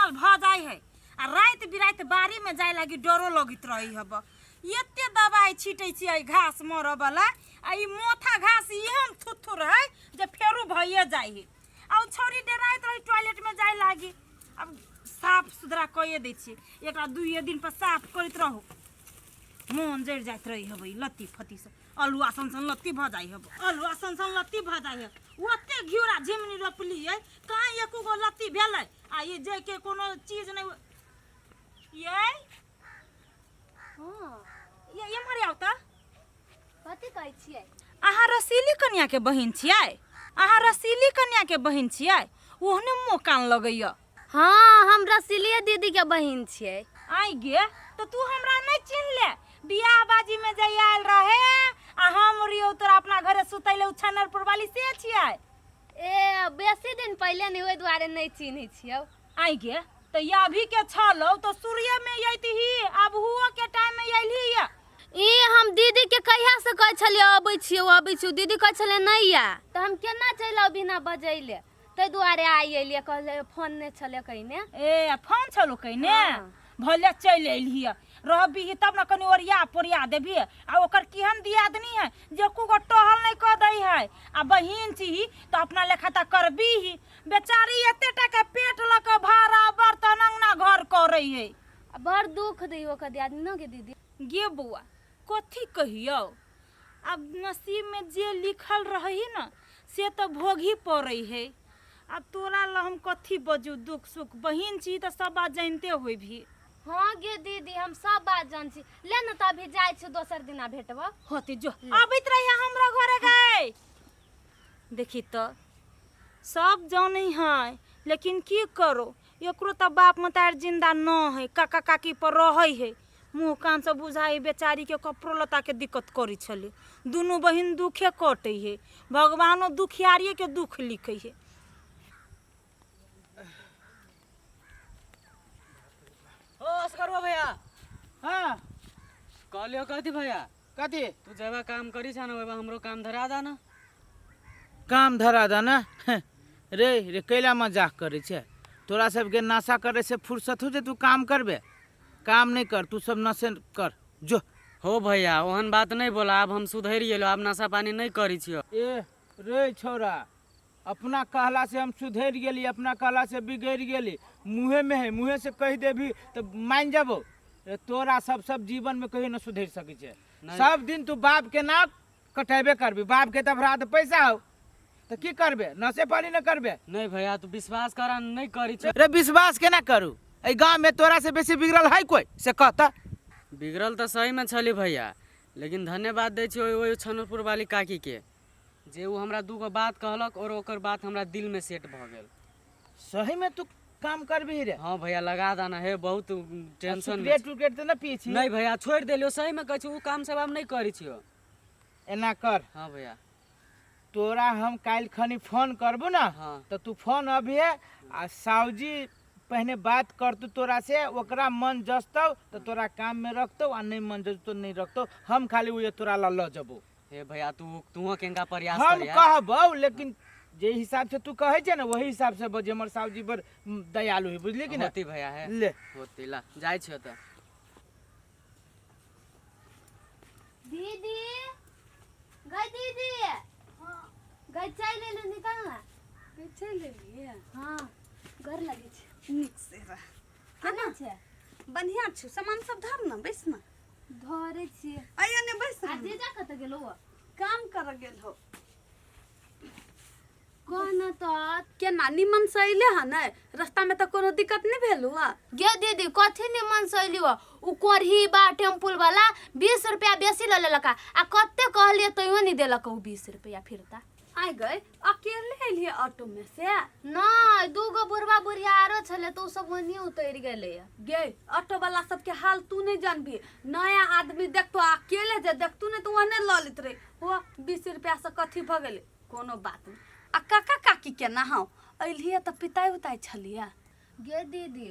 जंगल भऽ जाइ है आ राति बिराति बाड़ीमे जाय लागी डरो लगैत रहै हब। एते दवाइ छीटै छियै घास मरऽ वाला, आ ई मोथा घास एहन थुथुर है जे फेरू भइए जाइ है। आ ओ छौरी डराइत रही टॉयलेटमे जाय लागी। आब साफ सुथरा कए दै छियै एकरा, दुइए दिन पर साफ करैत रहू। मोन जरि जाइत रहै हबै लत्ती फत्ती से, अल्हुआ सन सन लत्ती भऽ जाइ हब, अल्हुआ सन सन लत्ती भऽ जाइ है। ओते घिउरा झिमनी रोपलियै, कहाँ एको गो लत्ती भेलै? आ ई जे के कोनो चीज नहि ये। हँ, ये एम्हर आउ तऽ। कथी कहै छियै? अहाँ रसीली कन्याके बहिन छियै? अहाँ रसीली कन्याके बहिन छियै? ओहने मुँह कान लगैया। हँ, हम रसीलिए दीदी के बहिन छियै। आइ गे, तऽ तू हमरा नहि चिन्हले? बियाह बाजी में जे आयल रहे आ हम रियो तोरा अपना घरे सुतैले, उ छनरपुर वाली से छियै? ए, बेसी दिन पहिले नहि, ओहि दुआरे नहि चिन्है छियौ। आइ गे, तऽ ये अभी के छलौ तऽ सूर्य में अयतही, आब हुओ के टाइम में अयलही ये। ई हम दीदी के कहिया से कहै छलियै अबै छियौ, अबै छियौ, दीदी कहै छलै नहि आ, तऽ हम केना चलि आउ बिना बजैले? ताहि दुआरे आइ एलियै, कहलियै फोन नहि छलै कहिने। ए, फोन छलो कहिने? हँ। भले चलि अयलही, रहबही तब ने कनि ओरिया पोरिया देबही। आ ओकर केहन दियादनी है जे एको गो टहल नहि कऽ दै है। आ बहिन छीही तऽ अपना लेखा तऽ करबीही। बेचारी एते टाके पेट लऽ कऽ भाड़ा बर्तन अंगना घर करै है। आ बड़ दुख दै ओकर दियादनी न गे दीदी। गे बौआ, कथी कहियौ, आब नसीबमे जे लिखल रहै ने से तऽ भोगही पड़ै है। आब तोरा लए हम कथी बजू दुख सुख, बहिन छी तऽ सब बात जानिते होबही। हँ गे दीदी, हम सब बात जान छी। ले ने तऽ अभी जाइ छी, दोसर दिना भेटबो। होते जो, आबैत रहिया हमरा घरे गए। देखी तऽ सब जानै है, लेकिन की करो, एकरो तऽ बाप मतार जिंदा न है, काका काकी पर रहै है। मुँह कान से बुझाइ बेचारीके कपड़ो लत्ताके दिक्कत करै छलै। दुनू बहिन दुखे कटै है, भगवानो दुखियारिएके दुख लिखै है। ओ असगरवा भैया। हाँ। कहलियो कथी भैया? कथी? तू जेबा काम करी छा ना, ओबा हमरो काम धरा दा ना। काम धरा दा ना? रे रे, कैला मजाक करै छै? तोरा सबके नशा करे से फुर्सत हो जे तू काम करबे? काम नहीं कर, तू सब नशे कर जो। हो भैया, ओहन बात नहीं बोला, आब हम सुधरि गेलो, आब नशा पानी नहीं करी छियो। ए रे छौरा, अपना कहला से हम सुधरि गेली, अपना कहला से बिगड़ि गेली, मुँहे में है, मुँहे से कहि देबही तऽ मान जबो। रे तोरा सब सब जीवन में कहियो न सुधरि सकै छै। नहीं। सब दिन तू बाप के नाक कटेबे करबी, बाप के तऽ अपराध पैसा हो तऽ की करबे, नशे पानी न करबे? नहीं भैया, तू विश्वास करा, नहीं करी छो। रे विश्वास केना करू, एहि गाँव में तोरा से बेसी बिगड़ल है कोई से कह तऽ? बिगड़ल तऽ सही में छली भैया, लेकिन धन्यवाद दै छी ओहि ओहि छनरपुर वाली काकी के जे ओ हमरा दूगो बात कहलक और ओकर बात हमरा दिल में सेट भऽ गेल। सही में तू काम करबही रे? हाँ भैया, लगा दाना हे, बहुत टेंशन में। सिगरेट उगरेट तऽ न पिए छी? नहीं भैया, छोड़ि देलियो, सही में कहै छी, ओ काम सब आब नहीं करै छियो। एना कर। हाँ भैया। तोरा हम काल्हि खनी फोन करबो ना? हाँ। तऽ तू फोन अबिहे आ साउजी पहिने बात करतू तोरा से, ओकरा मन जसतौ तऽ तोरा काम में रखतौ आ नहीं मन जसतौ नहीं रखतौ, हम खाली उहे तोरा ला लऽ जबो। हे भैया, तू तू केनका प्रयास हम करिया। कहबौ, लेकिन जे हिसाब से तू कहै छै ने वही हिसाब से बजे। हमर साउजी बड़ दयालु है, बुझली कि ना? होती भैया है। ले। होती, ला जाइ छियो तऽ। दीदी गई, दीदी गई, चलि एलू, निकल ना। गई, चलि एलियै? हाँ, गोर लगै छै। नीक से रह। केना छै? बढ़िआँ छौ। सामान सब धर ने, बैस ने। धरै छियै। आइया ने, बैस आ ने। जीजा कतऽ गेलो? काम करऽ गेल हो। कह न तऽ। केना निमन से अयले हँ ने? रास्ता में तऽ कोनो दिक्कत नहि भेल हुआ? गे दीदी, कथी निमन से अयली हो? उ कोरही बा टेम्पुल वाला 20 रुपया बेसी लऽ लेलक आ कते कहलियै तैयो नहि देलक उ 20 रुपया फिरता। आइ गई, अकेले एलियै ऑटो में से? नहि, दूगो बुढ़बा बुढ़िया आरो छलै तऽ उ सब ओन्ही उतरि गेलै। गे, ऑटो वाला सबके हाल तू नहीं जानबी। नया आदमी देखतो आ अकेले जे देखतू नहीं तऽ ओहने लऽ लेत रहे हो। 20 रुपया से कथी भऽ गेलै? कोनो बात नहि। आ काका काकी केना हौ? अयलियै तऽ पिताइ उताइ छलियै? गे दीदी,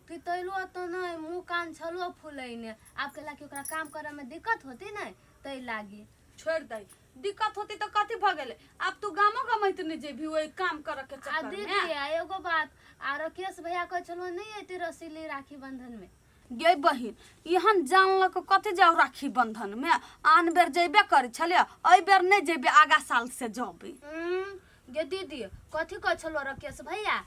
पितैलो तऽ नहि, मुँह कान छलो फुलैने। आब केला कि ओकरा काम करऽमे दिक्कत होती ने, ताहि लागी। छोड़ि दही, दिक्कत होती तऽ कथी भऽ गेलै? आब तू गामो गमैत नहि जेबही ओहि काम करऽ के आ चक्कर दीदी में। आ एगो बात आ राकेश भैया कहै छलहुँ नहि अयतै रसीली राखी बंधनमे। गे बहिन, एहन जान लऽ कऽ कथी जाउ राखी बंधनमे? आन बेर जयबे करै छलियै, एहि बेर नहि जेबै, आगा साल से जेबै। गे दीदी, कथी कहै छलहुँ राकेश भैया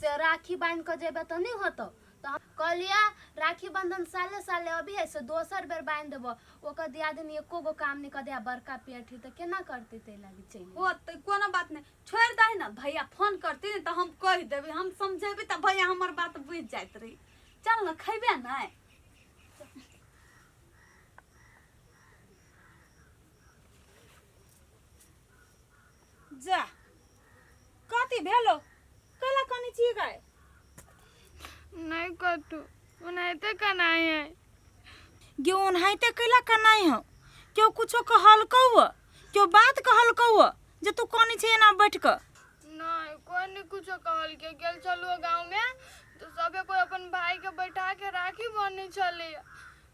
से राखी बान्हि कऽ जेबै तऽ नहि होतौ, तऽ हम कहलियै राखी बंधन साले साले अबिहे, से दोसर बेर बान्हि देबो। ओकर दियादिनी एको गो काम नहि कऽ दे, बड़का पेट है तऽ केना करतै, ताहि लागी चलि। ओ तऽ कोनो बात नहि, छोड़ि दही ने। भैया फोन करती ने तऽ हम कहि देबै, हम समझेबै तऽ भैया हमर बात बुझि जाइत रही। चल ने, खैबे नहि? जा, कथी भेलो? कैला कनी छी गाय? नहीं कतू, ओनाहिते कनाइ है। गे, ओनाहिते कैला कनाइ हौ? केओ कुछो कहलकौ? केओ बात कहलकौ जे तू कनी छै एना बैठ कऽ? नहीं, कोई नहीं कुछो कहलकै। गेल छलहुँ गाँव में तऽ सबे कोई अपन भाई के बैठा के राखी बन्है छलै,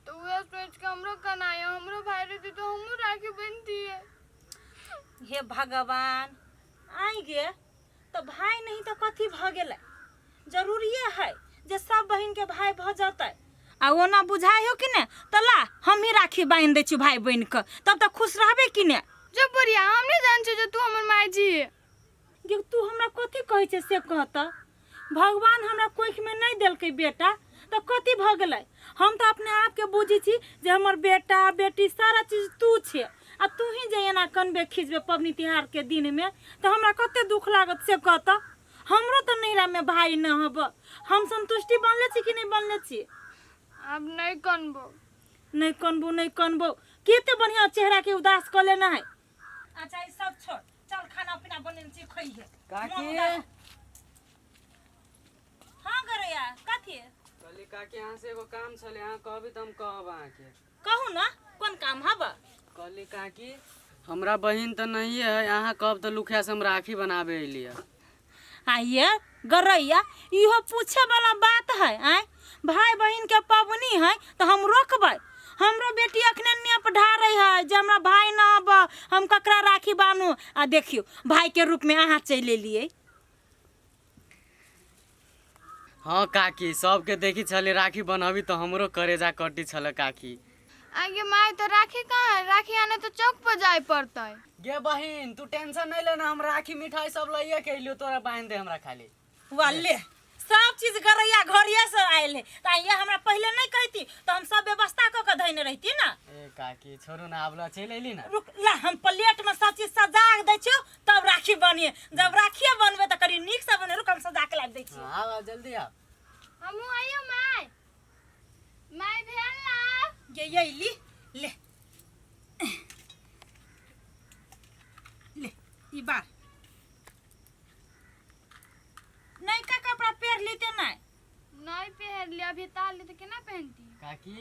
तऽ उहे सोच के हमरो कनाइ। हमरो भाई रहती तऽ हमहूँ राखी बन्हतियै। हे भगवान! आइ गे, तऽ भाय नहीं तऽ कथी भऽ गेलै? जरूरिये है जे सब बहिन के भाय भऽ जतै? आ ओना बुझाइ हो कि ने, तऽ ला हम ही राखी बान्हि दै छी भाय बनि कऽ, तब तऽ खुश रहबे कि ने? जब बुढ़िया, हम नहीं जान छी जे तू हमर माय छी। गे, तू हमरा कथी कहै छै से कह तऽ। भगवान हमरा कोखिमे नहि देलकै बेटा तऽ कथी भऽ गेलै? हम तऽ अपने आपके बुझै छी जे हमर बेटा बेटी सारा चीज तू छे, आ तू ही जे एना कनबे खिचबे पबनी तिहारके दिनमे तऽ हमरा कते दुख लागत से कह तऽ। हमरो तऽ नैहरामे भाय न हब, हम संतुष्टि बनले छी कि नहि बनले छी? आब नहीं कनबो। नहि कनबो, नहि कनबो। कते बढ़िया चेहरा के उदास कऽ लेना है। अच्छा, ई सब छोड़, चल खाना पीना बनेने छी, खइहे। काकी। हाँ गरैया, कथी? कहली काकी, अहाँ से एगो काम छलै, अहाँ कहबी तऽ हम कहब अहाँके। कहू ने, कोन काम हब? कहली काकी, हमरा बहिन तऽ नहिए है, अहाँ कहब तऽ लुखिया से हम राखी बनाबे अयली है। आइए गरैया, इहो पूछे वाला बात है? आय, भाई बहिन के पबनी है तऽ हम रोकबै? हमरो बेटी अखने नेप ढारै है जे हमरा भाई न हब, हम ककरा राखी बान्हू? आ देखियौ, भाई के रूप में अहाँ चलि एलियै। हाँ काकी, सबके देखी छलै राखी बनाबी तऽ हमरो करेजा कटी छलै काकी। आगे माय, तऽ राखी कहाँ है? राखी आने तऽ चौक पर जाय पड़तै। गे बहिन, तू टेंशन नहीं लेना, हम राखी मिठाई सब लइए के अइलियो, तोरा बांध दे हमरा खाली। वाह, ले सब चीज गरैया घरिया से आयल है, तऽ ये हमरा पहिले नहीं कहती तऽ हम सब व्यवस्था कऽ के धैने रहती ना। ए काकी, छोड़ू ना, आब ल चलि अयली ना। रुक, ला हम प्लेट में सब चीज सजा के दै छियौ, तब राखी बनिए। जब राखिए बनबे तऽ कनि नीक से बने। रुक, हम सजा के लाबि दै छियौ। हाँ, आब आब, जल्दी आब। हमहूँ आइयो माय। माय भेल ना? ये अयली, ले ले, ई बार नयका कपड़ा पहिर लेते नहीं? नहीं पहनली, अभी ताली तऽ केना पहनती? काकी,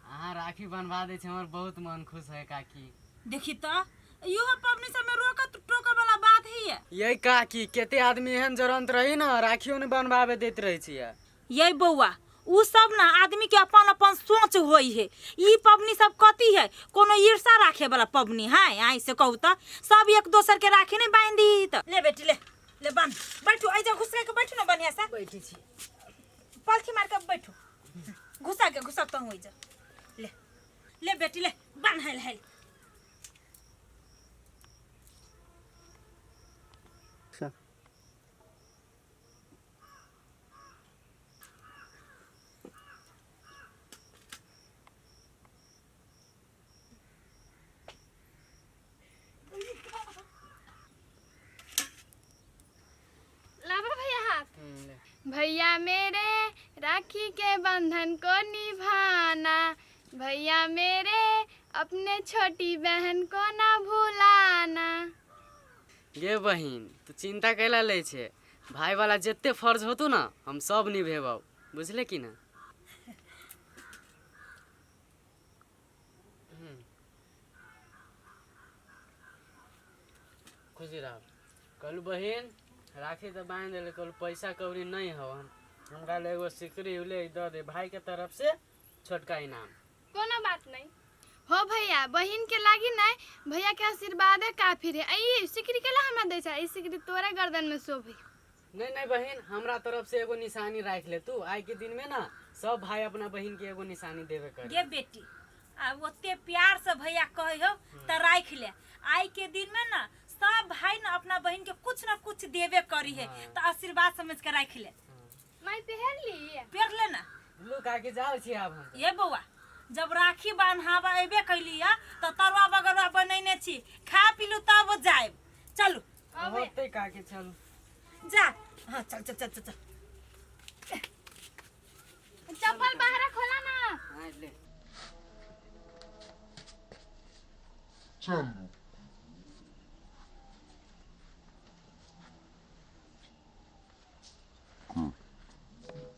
अहाँ राखी बनवा दै छै, हमर बहुत मन खुश है काकी। देखी तऽ, इहो पबनी सब में रोक टोके वाला बात ही है। ये काकी, कते आदमी एहन जरंत रही ना, राखियो नहीं बनवाबे दैत रहे छियै। ये बौआ, उ सब ना आदमी के अपन अपन सोच होई है। ई पबनी सब कथी है? कोनो ईर्षा राखे वाला पबनी है? आई से कहू तऽ सब एक दोसर के राखी नहीं बांध दी तऽ। ले बेटी, ले ले, बांध, बैठू ऐ जा, घुसा के बैठू ना बढ़िया से। बैठे छी। पालथी मार के बैठू, घुसा के, घुसा तो हो जा। ले ले बेटी, ले बांध, हेल हेल। लाबा भैया हाथ। भैया मेरे, राखी के बंधन को निभाना। भैया मेरे, अपने छोटी बहन को ना भुलाना। गे बहिन, तू चिंता कैला लै छै? भाई वाला जते फर्ज होतो ना, हम सब निभेबौ, बुझले कि ना? खुशी रह। कहलू बहिन, राखी तऽ बांधि देले, कहलू पैसा कौड़ी नहीं हो, हमरा ले एगो सिकरी उले दऽ दे, भाई के तरफ से छोटका इनाम। कोनो बात नहीं हो भैया, बहिन के लागी नहीं, भैया के आशीर्वाद है काफी रे। ई सिकरी केला हमरा दै छै? ई सिकरी तोरे गर्दन में शोभे। नहीं नहीं बहन, हमरा तरफ से एगो निशानी राख ले तू। आइ के दिन में ना सब भाई अपना बहन के एगो निशानी देवे कर। गे बेटी, आ ओते प्यार से भैया कहे हो त राख ले। आई के दिन में ना सब भाई ना अपना बहन के कुछ ना कुछ देवे करी है, तो आशीर्वाद समझ के राख ले। माई पहन ली। पेर ले ना। लू काकी, जाओ छी आब हम। ये बौआ, जब राखी बान्हाबा अयबे कैली है तऽ तरुआ बगरुआ बनैने छी, खा पी लू तब जायब। चलू। होतै काकी, चलू। जा, हाँ, चल चल चल चल चल। चप्पल बाहर खोला ना। हाँ, ले। चलू।